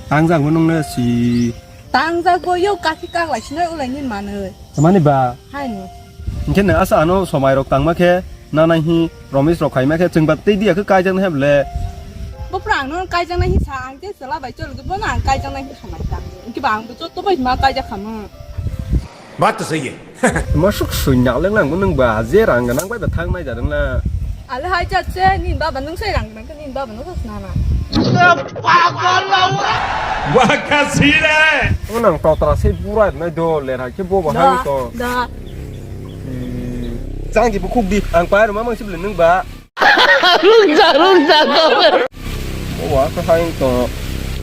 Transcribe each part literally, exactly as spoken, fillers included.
Tangjak bo nungno si. Tangjak bo yo kaki kaglai sinai ulai ni manoi. Tamani ba? Haino. Hingke nang asa ano somai rok tangma khe nanai hi Romesh rok khaima khe chwng ba tei dia khe kaijak nai ble. Bo pura ang no kaijak nai hi sa ang je sela bai chol bo na ang kaijak nai hi samai tang. Hingke ba ang bo joto bai ma kaijak khamu. Baat to sahi hai. Masuk suinya leng lang nung ba je rang nang bai ba thang nai jadang na. Ale hai chat se nin baba nung sai rang nang nin baba nung khos nana. Wakasire. Nang totra se burai nai do le hai ke bo ba hai to. Da. Jang di bukuk di ang pai ro mamang sibli nung ba. Rungja, rungja, kau. Owa, khe hai wng tong.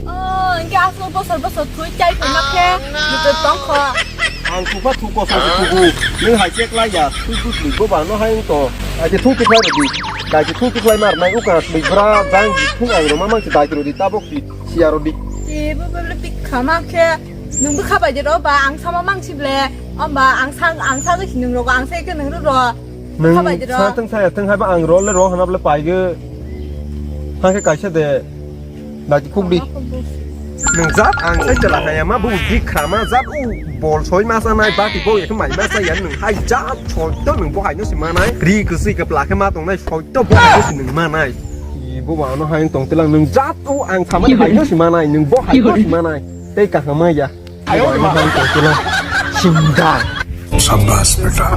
Oh, hingke aswk bosor bosor thwi chai thwima khe muchuk tong kho. Ang thukha thuk kosong se thugu. Nwng hai check lai ya, thwi thwi thwi bo ba no hai wng tong. Ai ke thuk thuk lai rodi. Dai ke thuk thuk lai mar nai uka thwi bra jang di thung ang roma mang se dai rodi tabok di siya rodi. E bo bo le bik khama khe nwng bwkha bai de ro ba ang sama mang si ble. Om ba ang sang ang sa nwng rogo ang sai ke nwng ro ro. Nwng sa thung saya thung hai ba ang rol le ro hana ble pai ge. Hang khe kaisa de. Daki khuk di. Nwng jat ang sai chela kaya ma bu di khama jat u bol soi ma sa nai ba ti bo ek mai ma sa ya nwng hai jat soi to nwng bo hai no si ma nai. Ri ku si ke pla khe ma tong nai soi to bo hai no si nwng ma nai. I bo ba no hai tong tilang nwng jat u ang sama hai no si ma nai nwng bo hai no si ma nai. Tei ka ma ya. Sindar. Shabash beta.